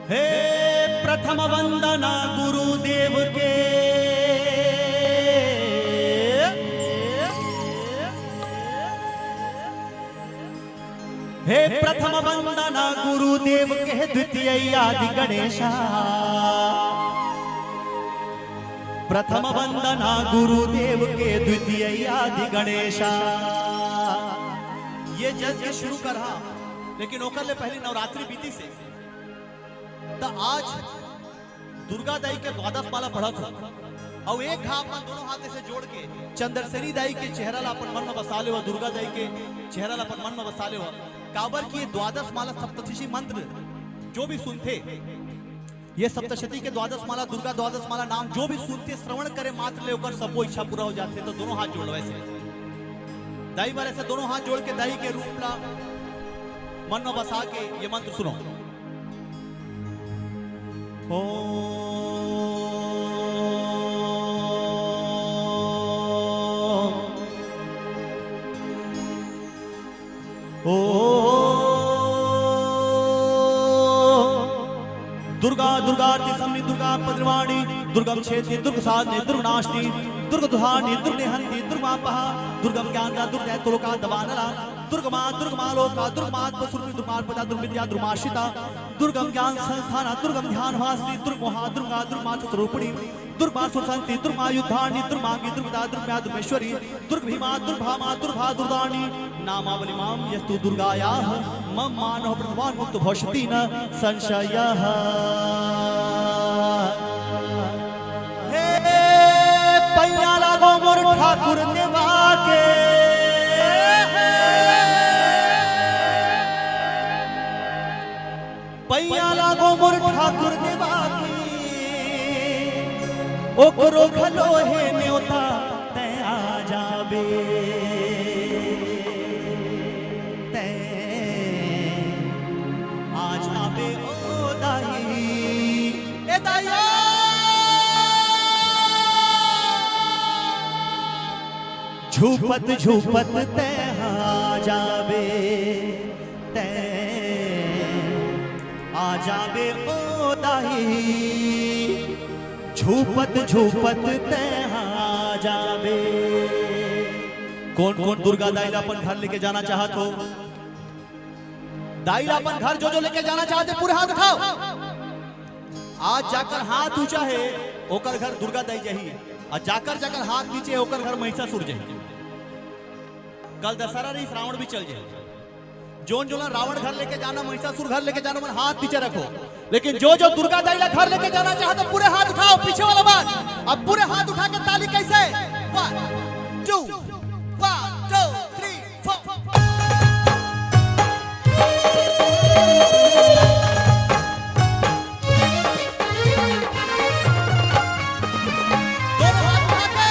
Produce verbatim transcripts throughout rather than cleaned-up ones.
हे प्रथम वंदना गुरुदेव के, हे प्रथम वंदना गुरुदेव के, द्वितीय आदि गणेशा। प्रथम वंदना गुरुदेव के, द्वितीय आदि गणेशा। ये जज्ञ शुरू करहा, लेकिन ओकर ले पहली नवरात्रि बीतिस हे। त आज दुर्गा दाई के द्वादश माला पढ़त हो, अउ एक घाव अपन दोनों हाथ से जोड़ के चंद्रसेनी दाई के चेहरा ला अपन मन में बसा लेवा, दुर्गा दाई के चेहरा ला अपन मन में बसा लेवा। काबर कि ये द्वादश माला सप्तशती मंत्र जो भी सुनथे, ये सप्तशती के द्वादश माला, दुर्गा द्वादश माला नाम जो भी सुनथे, श्रवण करे मात्र ले ओकर सबो इच्छा पूरा हो जाथे। तो दोनों हाथ जोड़ लो ऐसे, दाई बर ऐसे दोनों हाथ जोड़ के दाई के रूप ला मन में बसा के ये मंत्र सुनो। ओम, ओम। दुर्गा, दुर्गा आरती समनी, दुर्गा पद्रवाणी, दुर्गम क्षेत्री, दुर्ग साधनी, दुर्ग नाशनी, दुर्ग दुहानी, दुर्ग निहंती, दुर्ग मापहा, दुर्गम ज्ञानदा, दुर्ग दैत्य लोका दवानला, दुर्गमा, दुर्गमा लोका, दुर्गमा आत्मस्वरूपी, दुर्गमा अर्पिता, दुर्ग विद्या, दुर्गमाश्रिता, दुर्गम ज्ञान संस्थाना, दुर्गम ध्यान वासनी, दुर्ग मोहा, दुर्गा, दुर्गमा स्वरूपिणी, दुर्गमा सुरसंती, दुर्गमा युद्धानी, दुर्गमांगी, दुर्गदा, दुर्गम्या, दुर्गेश्वरी, दुर्ग भीमा, दुर्ग भामा, दुर्ग भा, दुर्दानी, नामावली माम यस्तु दुर्गायाः, मम मानः प्रभवान मुक्त भविष्यति न संशयः। हे पैया लागो मोर ठाकुर देवा के, पैया लागो मोर ठाकुर देवा के, ओकरो घलो हे न्योता, तैं आ जाबे, तैं आ जाबे ओ दाई, ए दाई। झूपत झूपत तैं आ जाबे, तैं आ जाबे ओ दाई, झूपत झूपत तैं आ जाबे। कोन कोन दुर्गा दाई ला अपन घर लेके जाना चाहत हो? दाई ला अपन घर जो जो लेके जाना चाहत हे, पूरे हाथ उठाओ। आज जाकर हाथ ऊंचा हे, ओकर घर दुर्गा दाई जाही, अउ जाकर जाकर हाथ नीचे हे, ओकर घर महिषासुर जाही। कल दशहरा रही, रावण भी चल जाही। जोन जोन ला रावण घर लेके जाना, महिषासुर घर लेके जाना, मन हाथ नीचे रखो। लेकिन जो जो दुर्गा दाई ला घर लेके जाना चाहत हे, पूरे हाथ उठाओ, पीछे वाला मत। अब पूरे हाथ उठा के ताली कैसे? One, two, one, two, three, four। दोनों हाथ उठा के।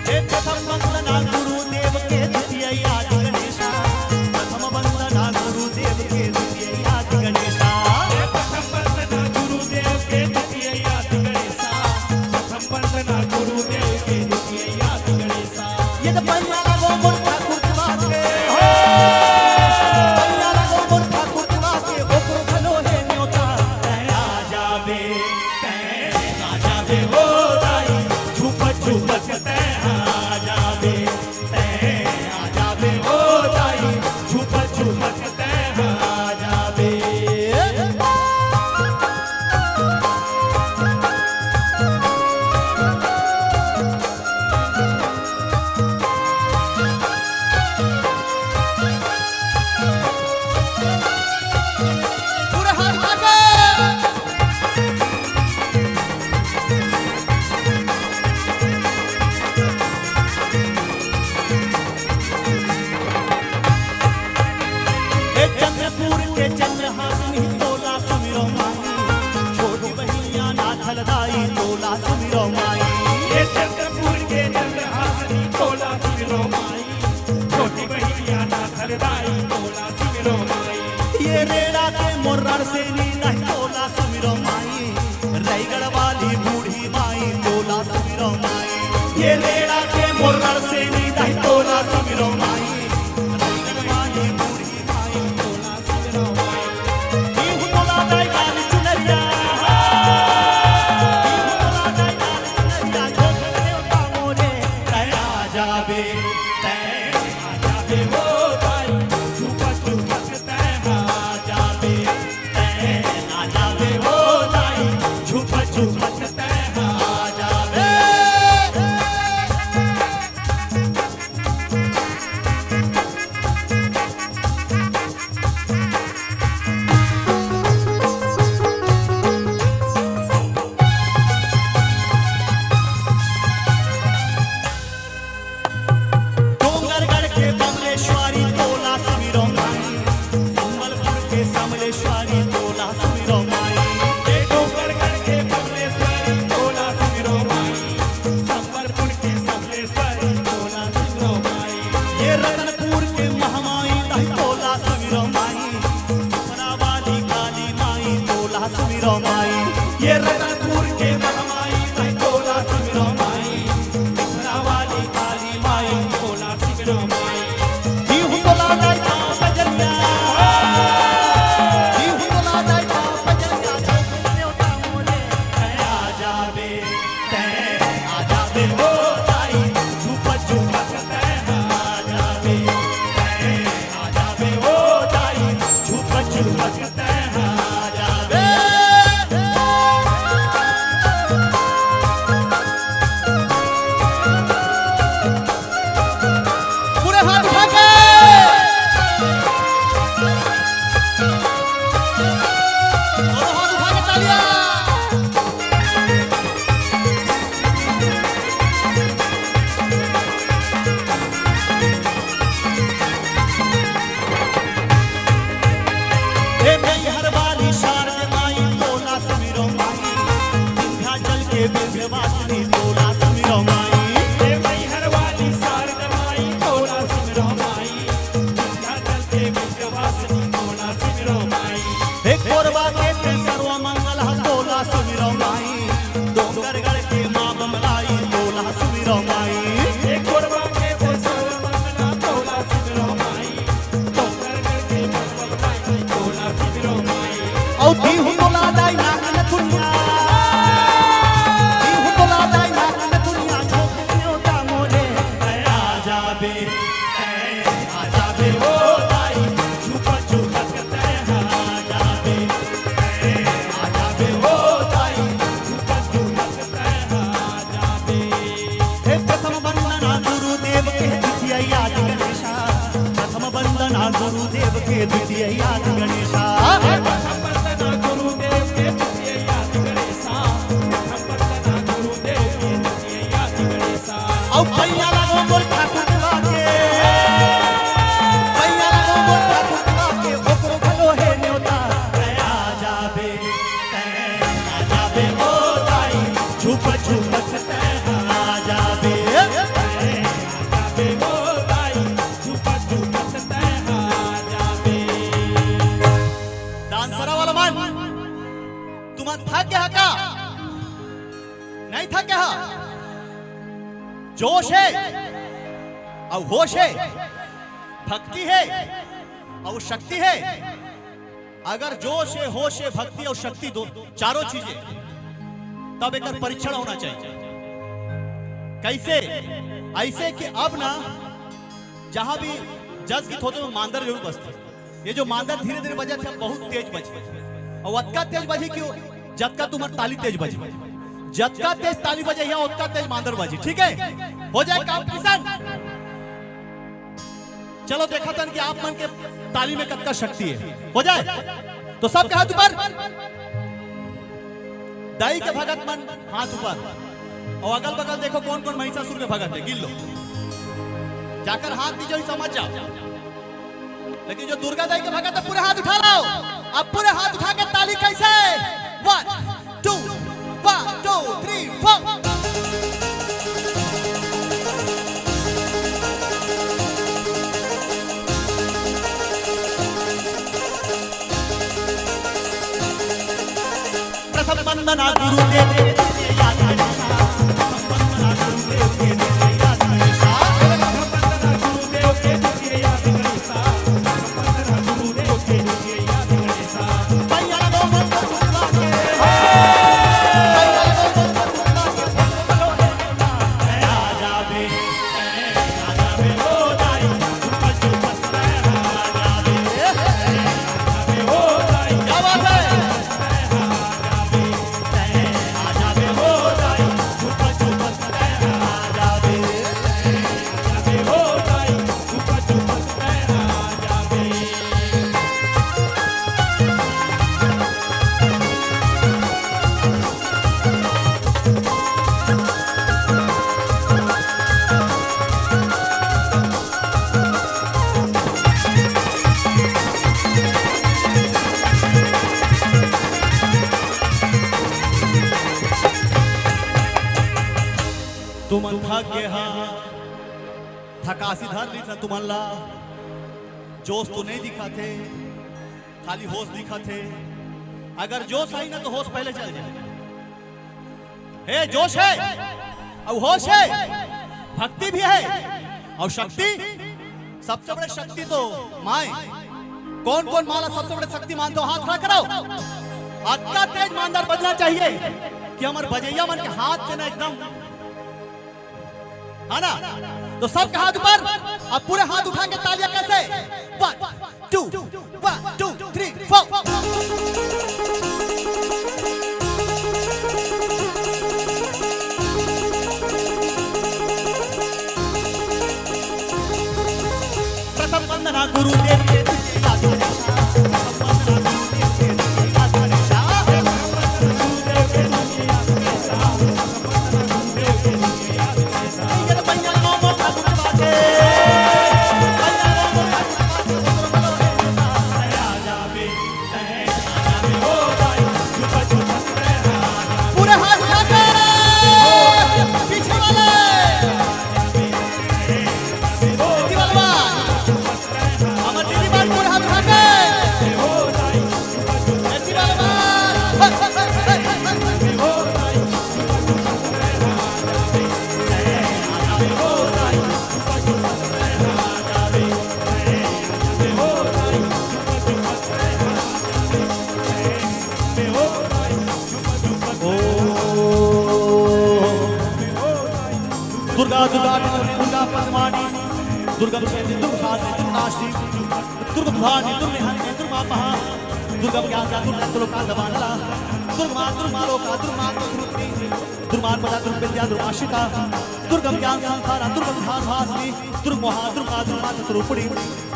हे प्रथम वंदना गुरुदेव के, द्वितीय आदि गणेशा। प्रथम वंदना गुरुदेव के, द्वितीय आदि गणेशा। हे प्रथम वंदना गुरुदेव के, द्वितीय आदि गणेशा। प्रथम वंदना गुरुदेव के, द्वितीय आदि गणेशा। ये तो पैया लागो मोर ठाकुर देवा के, हो। पैया लागो मोर ठाकुर देवा के, ओकरो घलो हे न्योता। तैं आ जाबे, तैं आ जाबे ओ दाई, झूपत झूपत तैं आ जाबे, तैं आ जाबे ओ दाई, झूपत झूपत तैं आ जाबे। पूरे हाथ उठा के। ये रेड़ा के मोर गढ़ से नी दाई तोला सुमिरो माई। रंगन वाली बूढ़ी माई तोला सुमिरो माई। जीव तोला दाई लाल चुनरिया। जीव तोला दाई लाल चुनरिया। झोंक देवता मोरे तै आ जाबे। तै आ जाबे वो दाई। झुपक झुपक तै आ जाबे। तै आ जाबे वो दाई। झुपक झुपक तै आ जाबे। डोंगरगढ़ के बमलेश्वरी तोला सुमिरो माई, संबलपुर के समलेश्वरी तोला सुमिरो माई। ये डोंगरगढ़ के बमलेश्वरी तोला सुमिरो माई, संबलपुर के समलेश्वरी तोला सुमिरो माई। ये रतनपुर के महामाई दाई तोला सुमिरो माई, वाली काली माई तोला सुमिरो माई। ये रतनपुर के महामाई ताई तोला सुमिरो माई। वाली काली माई तोला सुमिरो माई। जीव तोला दाई पाँव बजरिया। जीव तोला दाई पाँव बजरिया। झोंक देवता मोरे तै आ जाबे। तै आ जाबे वो दाई। झुपक झुपक तै आ जाबे। तै आ जाबे वो दाई। झुपक झुपक तै आ जाबे। पूरे हाथ उठा के। दोनों हाथ उठा के तालियां। हे मैहर वाली शारदे माई तोला सुमिरो माई, विंध्याचल के विंध्यवासिनी तोला सुमिरो माई। हे मैहर वाली शारदे माई तोला सुमिरो माई, विंध्याचल के विंध्यवासिनी तोला सुमिरो माई। हे कोरबा के ते सर्व मंगल ह तोला सुमिरो माई, डोंगरगढ़ के माँ बमलाई तोला सुमिरो माई। हे कोरबा के ते सर्व मंगल ह तोला सुमिरो माई। अउ दीहू तोला दाई नाक नथुनिया, दीहू तोला दाई नाक नथुनिया, झोंक देवता मोरे तै आ जाबे, तै आ जाबे ओ दाई, झुपक झुपक तै आ जाबे, तै आ जाबे ओ दाई, झुपक झुपक तै आ जाबे। हे प्रथम वंदना गुरुदेव के, द्वितीय याद गणेशा। प्रथम वंदना गुरुदेव के, द्वितीय याद गणेशा। प्रथम वंदना गुरुदेव के, द्वितीय याद गणेशा। प्रथम वंदना गुरुदेव के, द्वितीय याद गणेशा। अउ पैया लागो मोर ठाकुर देवा के, पैया लागो मोर ठाकुर देवा के, ओकरो घलो हे न्योता। तै आ जाबे, तै आ जाबे ओ दाई, झुप झुपक तै आ जाबे। तै आ जाबे ओ दाई, झुप झुपक तै आ जाबे। डांसरा वाला मन, तुमन थक गे हा का? नहीं थक गे हा? जोश हे अउ होश हे, भक्ति हे अउ शक्ति हे। अगर जोश हे, होश हे, भक्ति अउ शक्ति, दो चारों चीजें, तब एकर परीक्षण होना चाहिए। कैसे? ऐसे कि अब ना, जहां भी जस गीत होथे, वो मांदर जरूर बजथे। ये जो मांदर धीरे-धीरे बजथे, बहुत तेज बजथे, अउ अतका तेज बजही कि जतका तुम्हर ताली तेज बजही, जतका तेज ताली बजही, ओतका तेज मांदर बजही। ठीक है, हो जाए competition। चलो देखत हन कि आप मन के ताली में कतका शक्ति हे। हो जाए तो सबके हाथ ऊपर। दाई के भगत मन हाथ ऊपर, अउ अगल बगल देखो कौन कौन महिषासुर के भगत हे, गिन लो। जाकर हाथ दीजिए, समझ जाओ। लेकिन जो दुर्गा दाई के भगत हे, पूरे हाथ उठा लो। अब पूरे हाथ उठा के ताली कैसे? One, two, one, two, three, four। प्रथम वंदना गुरुदेव के, द्वितीय याद गणेशा। प्रथम वंदना गुरुदेव के, थक गे हा, थकासी धर ली तुमन ला। जोश तो नहीं दिखत हे, खाली होश दिखत हे। अगर जोश आई ना तो होश पहले चल जाए। हे, जोश है, अउ होश है, भक्ति भी है, अउ शक्ति, सबसे बड़े शक्ति तो माय। कौन कौन माला सबसे बड़े शक्ति मानते हो, हाथ खड़ा करो। अतना तेज मांदर बजना चाहिए कि हमर बजैया मन के हाथ से ना एकदम, है ना? तो सबके हाथ ऊपर, अब पूरे हाथ उठा के तालियां कैसे? One, two, one, two, three, four। प्रथम वंदना गुरुदेव के तुझे आशीर्वाद। पूरा हाथ उठा के पीछे वाले। दीदी वाला बात। हमर दीदी बात पूरा हाथ उठा के। दीदी वाला बात। दुर्गा दुर्गा दुर्गा पद्मानी, दुर्गा क्षेत्री, दुर्गा साधे, दुर्गा नाशी, दुर्गा भवानी, दुर्गा हंती, दुर्गा महा, दुर्गा ज्ञान, दुर्गा लोका दबानला, दुर्गा दुर्गा लोका, दुर्गा स्वरूपी, दुर्गा पदा, दुर्गा विद्या, दुर्गा आशिका, दुर्गा ज्ञान संखारा, दुर्गा ध्यान भासनी, दुर्गा महा, दुर्गा, दुर्गा स्वरूपणी,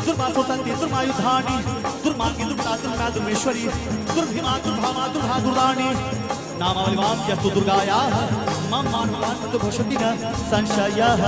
दुर्गा सुतंती, दुर्गा युद्धानी, दुर्गा की दुर्गा, दुर्गा दुर्गेश्वरी, दुर्गा भीमा, दुर्गा भामा, दुर्गा दुर्गानी। नामावली मां यस्तु दुर्गायाः, मम मानवान तो भविष्यति न संशयः।